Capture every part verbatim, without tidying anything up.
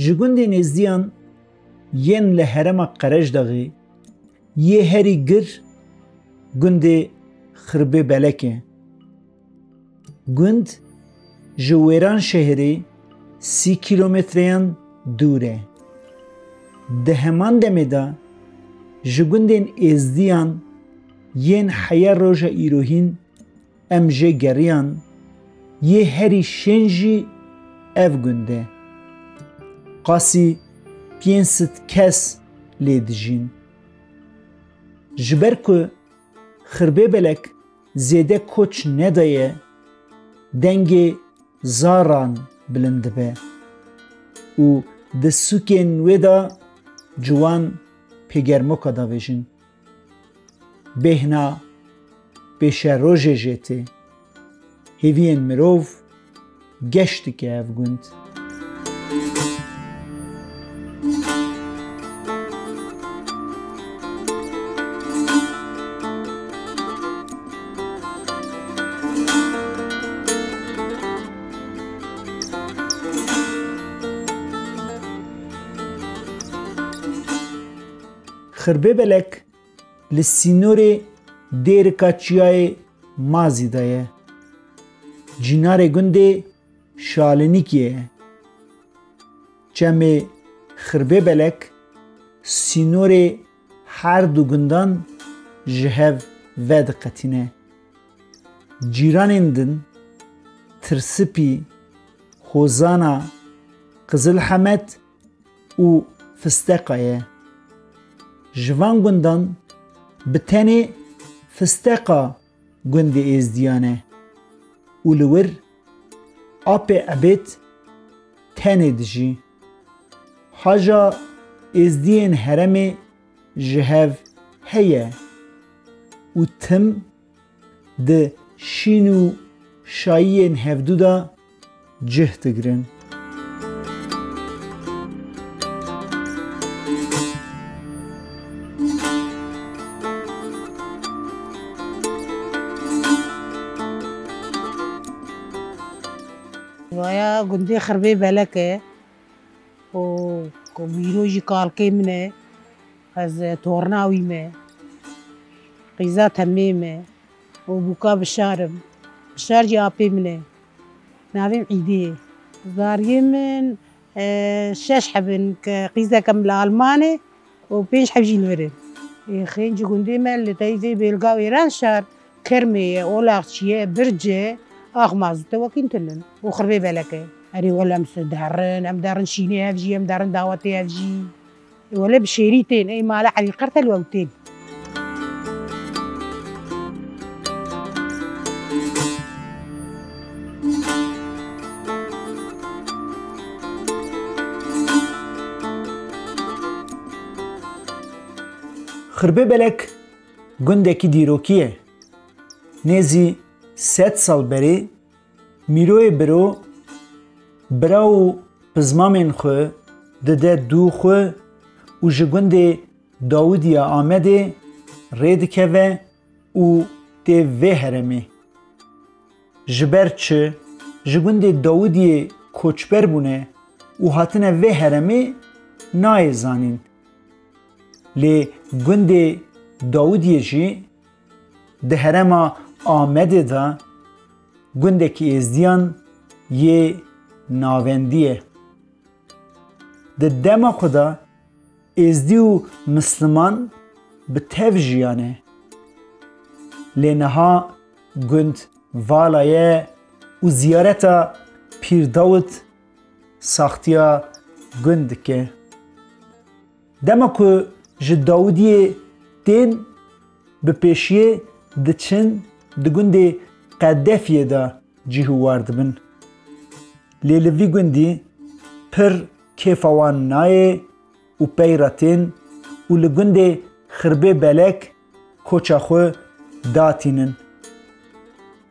Ji gundên êzdiyan yên li herêma Qerejdaxê yê herî gir gundê Xirbê Belek e. Gund ji Wêranşehirê sî kîlometreyan dûr e. Di heman demê de ji gundên êzdiyan yên heya roja îrohîn em jê geriyan, yê herî şên jî ev gund e. Qasî pênc sed kes lê dijîn. Ji ber ku Xirbê Belek zêde koç nedaye, dengê zaran bilind dibe û di sûkên wê de ciwan pêgermoka davêjin. Bêhna pêşerojê jê tê. Hêviyên mirov geş dike ev gund. Xirbê Belek li sînorê Dêrika Çiyayê Mazî de ye. Cînarê gundê Şalinîkiyê ye. Çemê Xirbê Belek sînorê her du gundan ji hev vediqetîne. Cîranên din Tirsipî, Hozana, Qizilhemed û Fisteqa ye. Ji van gundan bi tenê Fisteqa gundê êzdiyan e û li wir apê Ebêd tenê dijî. Haja êzdiyên herêmê ji hev heye û tim di şîn û şayiyên hevdû de cih digirin. Vaya gundê Xirbê Belek e û ku Mîro jî kalkê min e, ez torna wî me, qîza temê me û bûka Bişar im. Bişar jî apê min e. Navê min Îdê ye. Zariyê min, e, şeş heb in, ke qîzeke min li Alman e û pênc heb jî li vir in. Ê, xêncî gundê me li teyvê Bêlga Wêranşar, Kermê ye, Olaxçî ye, Birc e, Axmazût e, wekî tune ne. Û Xirbê Belek e. Erê wele em s-, derin, em derin şînê hev jî, em derin dawetê hev jî. Wele bi şêrî tên, ey mala Elî Qertel we tên. Xirbê Belek gundekî dîrokî ye. Nêzî sed sal berê Mîroyê Biro bira û pizmamên xwe dide dû xwe û ji gundê Dawidî ya Amedê rê dikeve û tê vê herêmê. Ji ber çi ji gundê Dawidiyê koçber bûne û hatine vê herêmê nayê zanîn. Lê gundê Dawidiyê jî di herêma Amedê de gundekî êzdiyan yê navendî ye. Di dema xwe de êzdî û misliman bi tev jiyane. Lê niha gund vala ye û ziyareta Pîr Dawid saxtiya gund dike. Dema ku ji Dawidiyê tên, bi pêşiyê diçin di gundê Qedefiyê de cih û war dibin. Lê li vî gundî pir kêfa wan nayê û pey re tên û li gundê Xirbê Belek koça xwe datînin.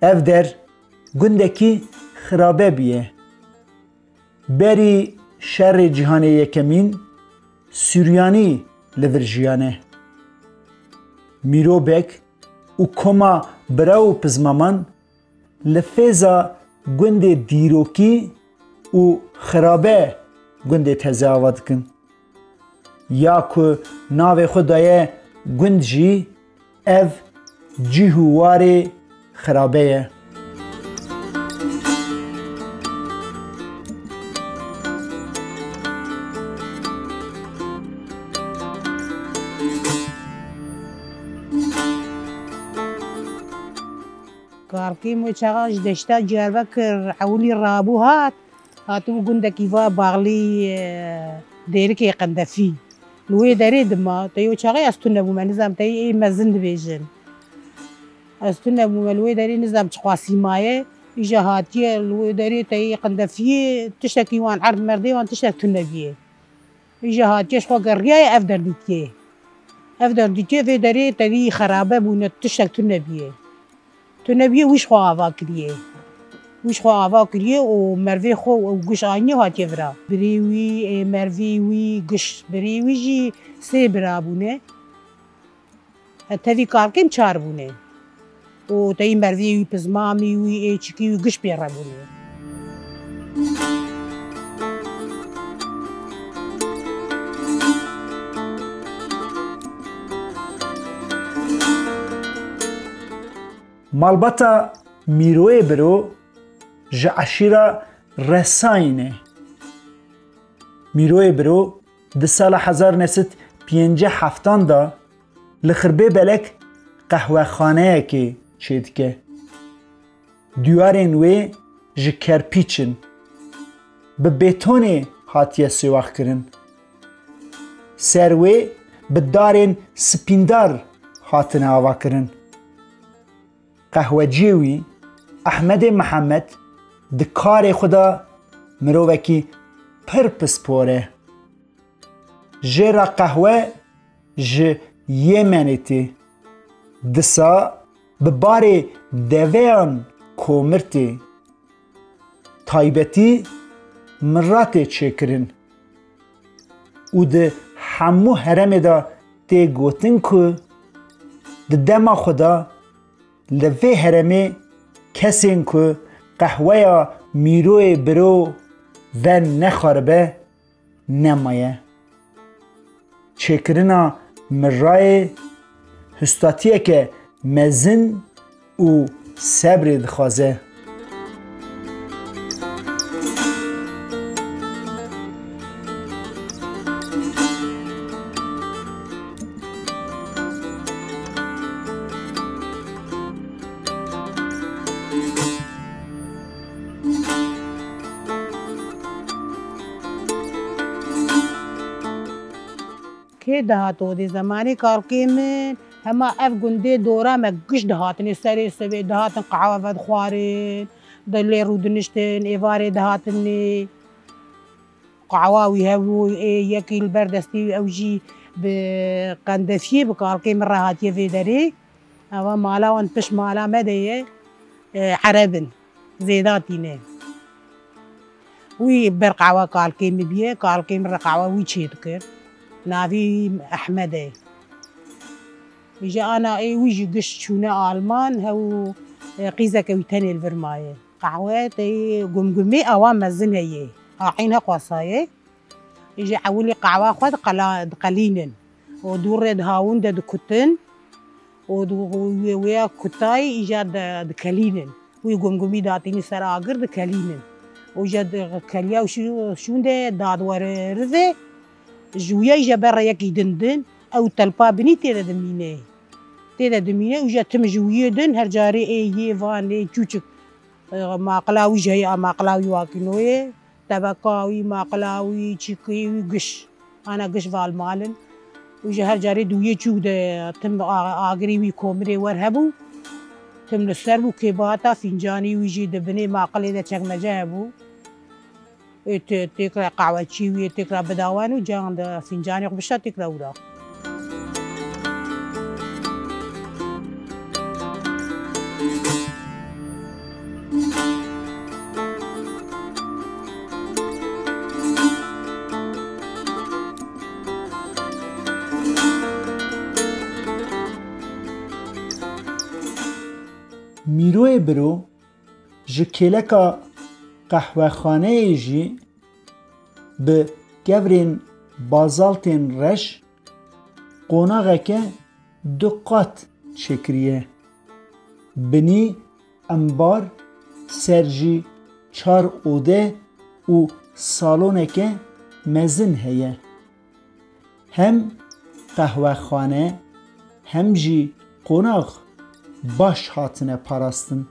Ev der gundekî xirabe bûye. Berî şerê cîhanê yekemîn Suryanî li vir jiyane. Mîro Beg û koma bira û pizmaman li fêza gundê dîrokî û xirabe gundê teze ava dikin. Ya ku navê xwe daye gund jî, ev cih û warê xirabe ye. Karkêm wê çaxa ji deşta Diyarbekir ewilî rabû hat, hatibû gundekî va baxlî, e, Dêrikê Qendefî. Li wê derê dima, teyê wê çaxê ez tune bûme, nizam teyê ê mezin dibêjin. Ez tune bûme, li wê derê nizam çiqasî maye. Îja hatiye li wê derê teyê Qendefiyê tiştekî wan erd merdê wan tiştek tune biyê. Îja hatiye ji xwe geriyaye ev derdîtiye. Ev derdîtiye vê derê tevî xerabe bûne, tiştek tune biyê. Tune biyê wî ji xwe ava kiriye. Wî ji xwe ava kiriye û mervê xwe û giş anî hatiye vira. Birê wî, ê, mervê wî, giş birê wî jî sê bira bûne. Tevî Karkêm çar bûne. Û teyî mervê wî, pizmamî wî, ê çikî wî giş pê re bûne. Malbata Mîroyê Biro ji eşîra Resayîn e. Mîroyê Biro di sala hezar neh sed pêncî heftan de li Xirbê Belek qehwexaneyekê çêdike. Dîwarên wê ji kerpîç in. Bi bêtonê hatiye sêwaxkirin. Ser wê bi darên spîndar hatine avakirin. Qehweciyê wî Ehmedê Mihemed di karê xwe de mirovekî pir pispor e. Jê re qehwe ji Yemenê tê. Disa bi barê deveyan komir tê. Taybetî miratê çêkirin û di hemû heremê de tê gotin ku di dema xwe de li vê heremê kesên ku qehweya Mîroyê Biro venexwaribe nemaye. Çêkirina mirayê hustatiyeke mezin û sebrê dixwaze. Kê dihat odê zemanê Karkê min, hema ev gundê dora me giş dihatine, serê sibê dihatin qehwe vedixwarin, di lê rûdiniştin, êvarê dihatinê. Qehwa wî hebû, ê yekî li ber destê wî, ew jî bi qendefiyê, bi Karkê min re hatiye vê derê. Eva mala wan pişt mala me de ye, e, Ereb in, zêdatî ne. Wî ber qehwa Karkê min biye, Karkê min re qehwa wî çêdikir. Navê wî Ehmed e. Ji ana ê wî jî giş çûne Alman, hew, e, qîzeke wî tenê li vir maye. Qehwe tê gumgumê awa mezin heye. Aqîn heqwasaye. Îja ewilî qehwa xwe diqela-, diqelînin. Û dû rê dihawin de dikutin. Û di wê, wê ya kutayî îja de dikelînin. Wî gumgumî datînî ser agir dikelînin. Û îja di keliya û şû-, şûnde dadwere rivê. Ji wîya îja berre yekî din din. Ew telpa binî tê de dimîne. Tê de dimîne û îja tim ji wîyê din her carê ê yê van ê çûçik. E, maqila wî jî heye, a maqila wî wakîno ye. Tebeka wî, maqila wî, çîkê wî giş. Ana giş valmalin. Û ji her carê dûyê çû de tim a-, agirê wî komirê wer hebû. Tim li ser bû kêbata fîncanî wî jî di binê maqilê de çekmece hebû. Ê te-, têkra qehweçî wî, têkra bidawan û can de fîncanê xwe bişta têkra wira. Mîroyê Biro ji kêleka qehwexaneyê jî bi kevirên bazaltên reş qonaxeke du qat çêkiriye. Binî embar, ser jî çar ode û saloneke mezin heye. Hem qehwexane, hem jî qonax baş hatine parastin.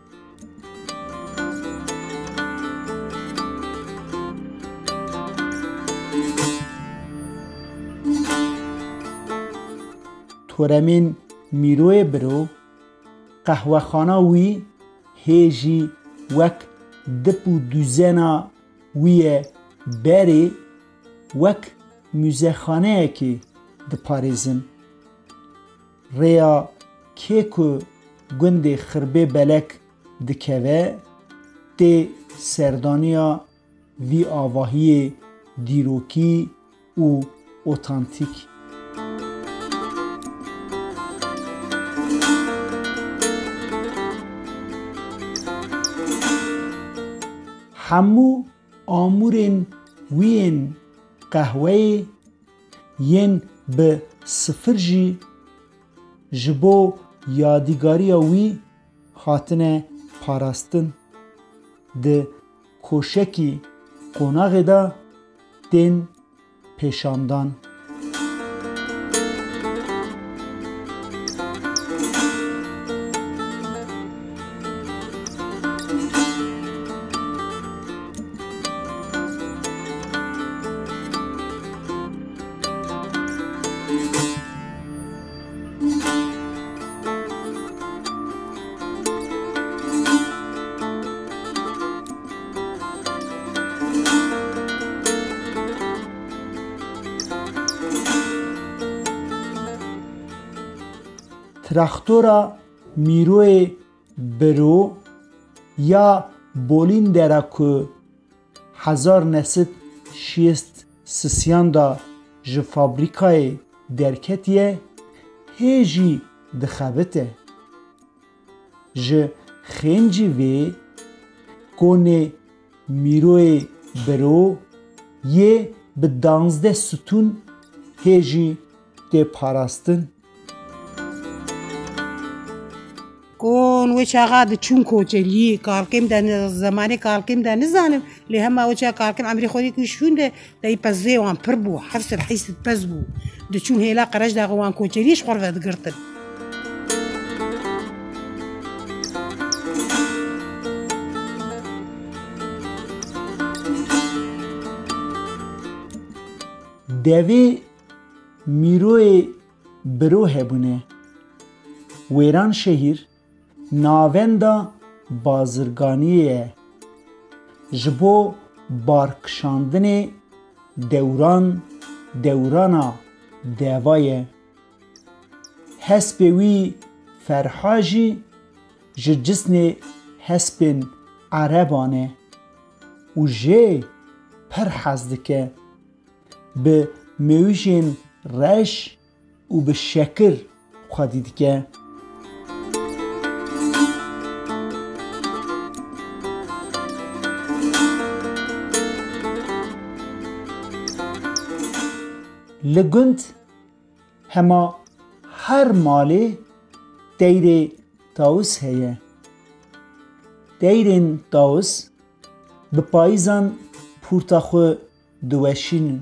Toremên Mîroyê Biro, qehwexana wî hê jî wek dip û duzena wî ye berê, wek muzexaneyekê diparêzin. Rêya kê ku gundê Xirbê Belek dikeve, tê serdaniya vî avahiyê dîrokî û otantîk. Hemû amûrên wî yên qehweyê yên bi sifir jî ji bo yadîgariya wî hatine parastin. Di koşekî qonaxê de tên pêşandan. Traktora Mîroyê Biro ya Bolîndera ku hezar neh sed şêst sisiyan de ji fabrîkayê derketiye, hê jî dixebite. Ji xêncî vê konê Mîroyê Biro yê bi danzdeh stûn hê jî tê parastin. Kon wê çaxa diçûn koçeliyê, kalkêm de ne-, zemanê kalkêm de nizanim, lê hema wê çaxa kalkêm emrê xwe dî ku şûn de, dayî pezê wan pir bû, heft sed heyşt sed pez bû. Diçûn hêla Qereçdaxê wan koçeliyê ji xwe re vedigirtin. Devê Mîroyê Biro hebûne. Wêranşehîr navenda bazirganiyê ye. Ji bo barkişandinê dewran dewrana deva ye. Hespê wî Ferha jî ji cisnê hespên ereban e û jê pir hez dike. Bi mêwijên reş û bi şekir xwedî dike. Li gund hema her malê teyrê tawis heye. Teyrên tawis bi payîzan pûrta xwe diweşînin.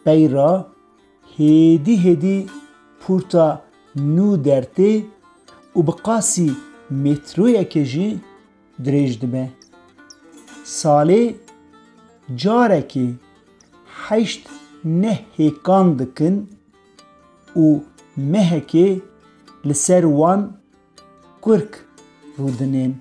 Peyra hêdî hêdî pûrta nû dertê û bi qasî metroyekê jî dirêj dibe. Salê carekê heşt neh hêkan dikin û mehekê li ser wan kurk rûdinên.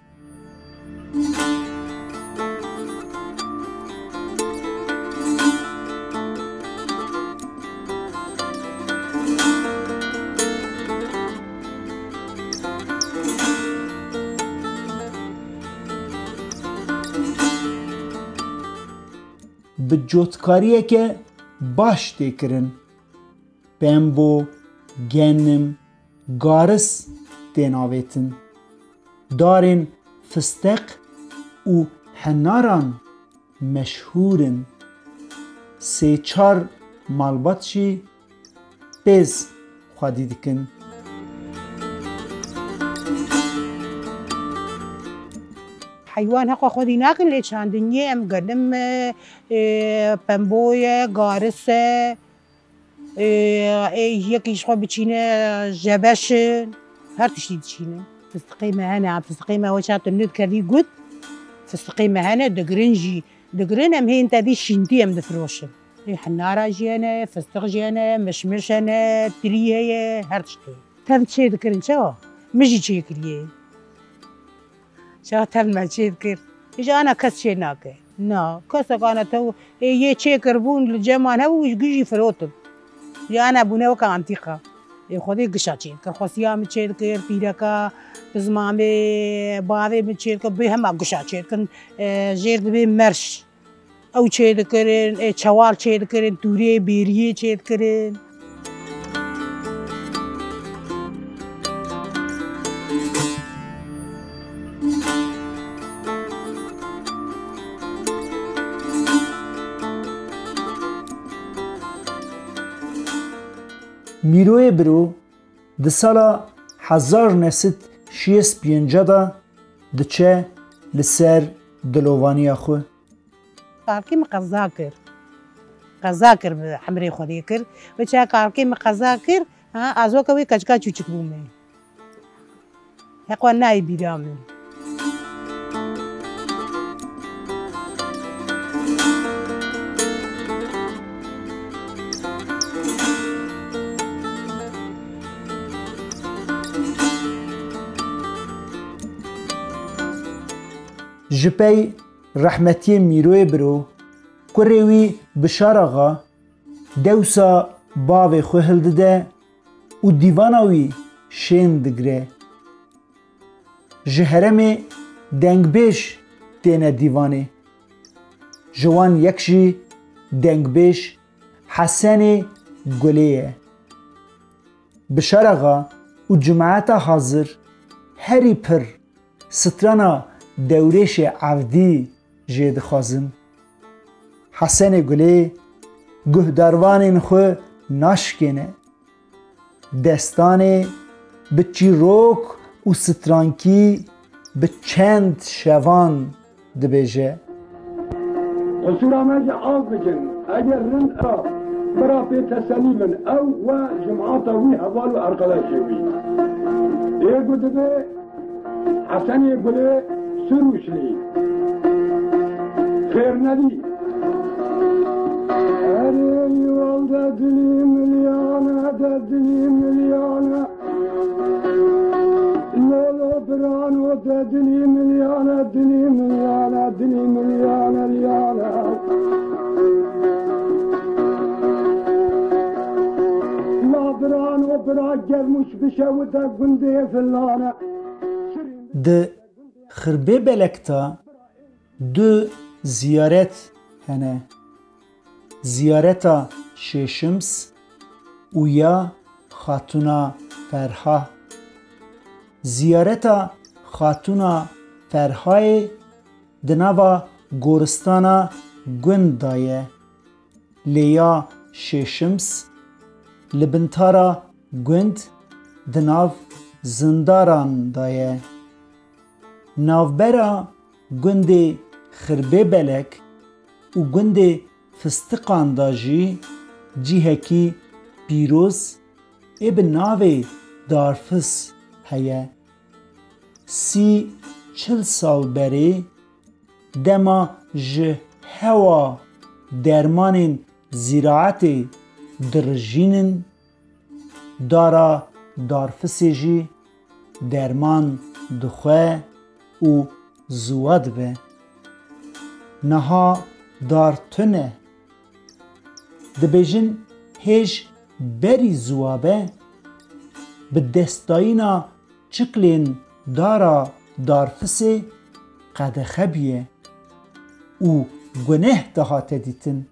Bi cotkariyeke baş tê kirin. Pembo, genim, garis tên avêtin. Darên fisteq û henaran meşhûr in. sê çar malbat jî pêz xwedî dikin. Heywan heqa xwedî nakin, lê çandiniyê em genim e, e, pembo ye, garis e, e, e, yekî ji xwe biçîne jebeş in, her tiştî diçînin. Fistiqê me hene, em fistiqê me weça tu nû dikevî gut, fistiqê me hene, digirin jî, digirin em hên tevî şîntî em difiroşin. Ê, hinara jî hene, fistiq jî hene, mişmiş hene, tirî heye, her tişt heye. Tev çê dikirin çawa? Min jî çê kiriye. Çawa tev me çê dikir? Ji ana kes çê nake. Na, kesek ana tew, ê, yê çê kiribûn li ceman hebû, ji gijî firotin. Ji ana bûne weke antîqa. Ê, Xwedê gişa çê dikir. Xwesiya min çê dikir, pîreka, pizmamê, bavê min çê dikir. Bê hema gişa çê dikin. E, jêr dibê merş. Ew çê dikirin, ê, çewal çê dikirin, tûrê bêriyê çê dikirin. Mîroyê Biro di sala hezar neh sed şêst pênc de diçe li ser dilovaniya xwe. Karkê min qeza kir. Qeza kir, bi emrê Xwedê kir. Wê çawa karkê min qeza kir, ha, ez weke wê keçika çûçik bûme. Heqwa nayê bîra min. Ji pey rehmetiyê Mîroyê Biro, kurê wî Bişar Axa dewsa bavê xwe hildide û dîvana wî şên digire. Ji herêmê dengbêj têne dîvanê. Ji wan yek jî dengbêj Hesenê Gulê ye. Bişar Axa û cemaeta hazir herî pir strana Dewrêşê Evdî jê dixwazin. Hesenê Gulê guhdarvanên xwe naşkêne. Destanê bi çîrok û strankî bi çend şevan dibêje. Qisûra me ji av bikin. Eger rind a, bira pê teselî bin. Ew we cemaata wî heval û erqedeşê wî. Ê ku dibe Hesenê Gulê Sirûşlî. Xêr nedî. Erê yol de dilî milyane, de dilî milyane. Lolo birano de dilî milyane, dilî milyane, dilî milyane, liyane. La birano bira germûş bişewite gundê filane. Di Xirbê Belek de du ziyaret hene. Ziyareta Şêşims û ya Xatûna Ferha. Ziyareta Xatûna Ferhayê di nava goristana gund de ye. Lê ya Şêşims li bin tara gund di nav zindaran de ye. Navbera gundê Xirbê Belek û gundê Fistiqan de jî cihekî pîroz ê bi navê Darfis heye. Sî çil sal berê dema ji hewa dermanên zîraetê dirijînin, dara Darfisê jî derman dixwe û ziwa dibe. Niha dar tune. Dibêjin hêj berî ziwa be, bi destdayîna çiklên dara Darfisê qedexe bûye û guneh dihate dîtin.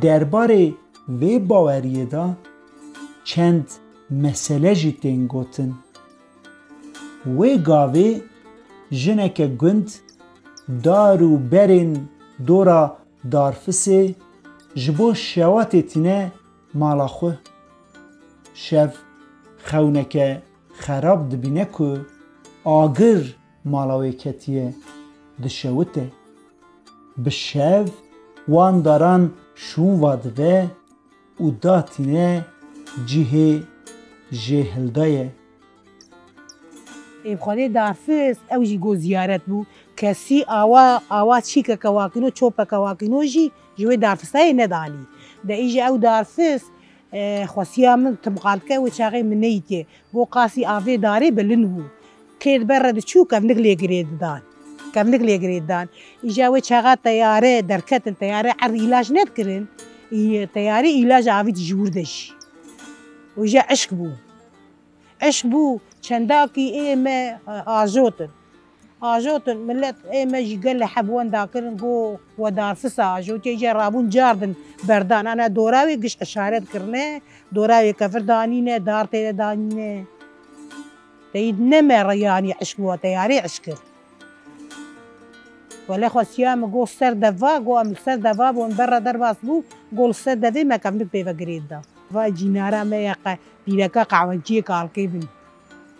Derbarê vê baweriyê de çend mesele jî tên gotin. Wê gavê jineke gund dar û berên dora Darfisê ji bo şewa tê tîne mala xwe. Şev xewneke xerab dibîne ku agir mala wê ketiye, dişewite. Bi şev wan daran şûn vadive û datîne cihê jêhilda ye. Ê bi Xwedê darfis, ew jî go ziyaret bû. Kesî awa, awa çîkeke wakîno, çopeke wakîno jî ji wê darfisayê nedanî. De îje ew darfis, e, xwesiya min tim qal dike, wê çaxê min neyîtiye. Bo qasî avê darê bilind bû. Kê di ber re diçû, kevnik lê girê didan. Kevnik lê girê didan. Îja wê çaxa teyare derketin, teyare erd îlac nedikirin. Î-, teyare îlac avît ji wir de jî. Û îja eşk bû. Eşk bû, çendakî ê me, e, ajotin. Ajotin, milet ê me jî gelek heb wenda kirin, go we darfisa ajotê, îja rabûn cardin berdan. Ana dora wê giş işaret kirine, dora wê kefir danîne, dar tê de danîne. Teyîd ne me re yanî eşk bû, teyarê eşk kir. Wele xwestiya min go ser deva, go em li ser deva bûn, berra derbas bû, go li ser devê me kevnik pê ve girê dida. Va cînara me ya qe-, pîreka qehweciyê kalkê bin.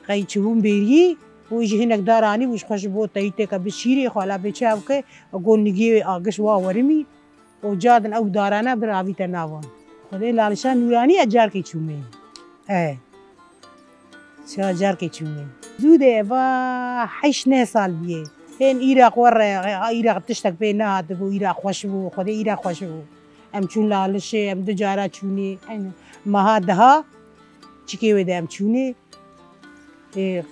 Qey çibûn bêriyê, û jî hinek dar anî û ji xwe ji bo teyîteke bi şîrê xwe la bê çav ke, go nigê wê agiş wa werimî. Û cardin ew darana bir avîte nav wan. Xwedê Lalişa Nûranî ez carkê çûmê. E. Şa carkê çûmê. Zû de eva heşt neh sal bûye. Hên Îraq were, Îraq tiştek pê nehatibû, Îraq xweş bû, Xwedê Îraq xweş bû. Em çûn Lalişê, em du cara çûnê. Meha deha çikê wê de em çûnê. Ê,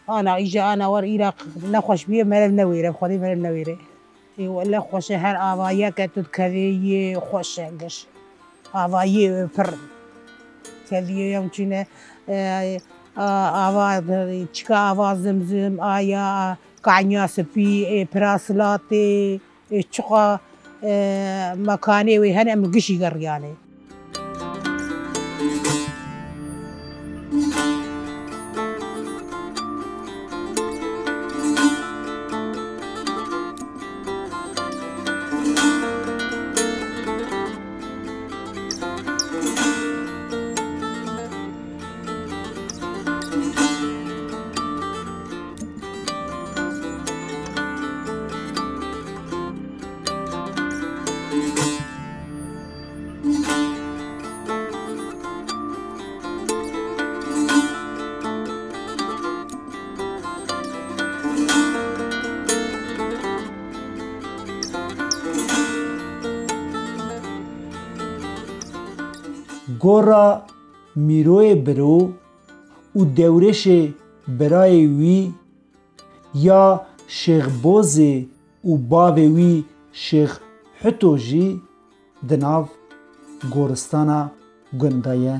ana îja ana wer Îraq nexweş bûye, merev newêre, Xwedê merev newêre. Ê, wele xweş e, her avayeke tu dikevê yê xweş e gir. Avayê pir keviyê yem çûne, e, a, ava, çika ava zimzim, aya, kanya spî, ê, pira silatê, ê, çiqa, e, mekanê wê hene em gişî geriyane. Gora Mîroyê Biro û Dewrêşê birayê wî ya Şêx Bozê û bavê wî Şêx Huto jî di nav goristana gund de ye.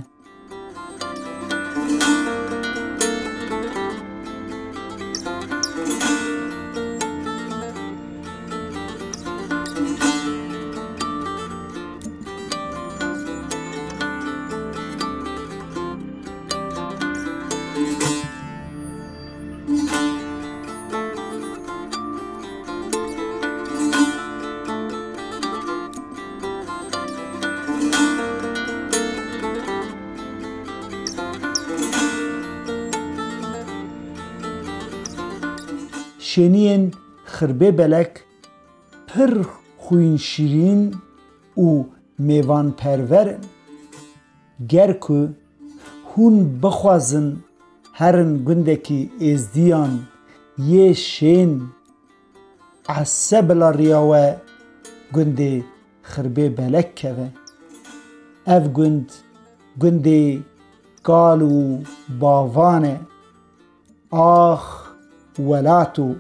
Şêniyên Xirbê Belek pir xwînşîrîn û mêvanperwer in. Ger ku hûn bixwazin herin gundekî êzdiyan yê şên, ese bila riya we gundê Xirbê Belek keve. Ev gund, gundê kal û bavan e. Ax welat û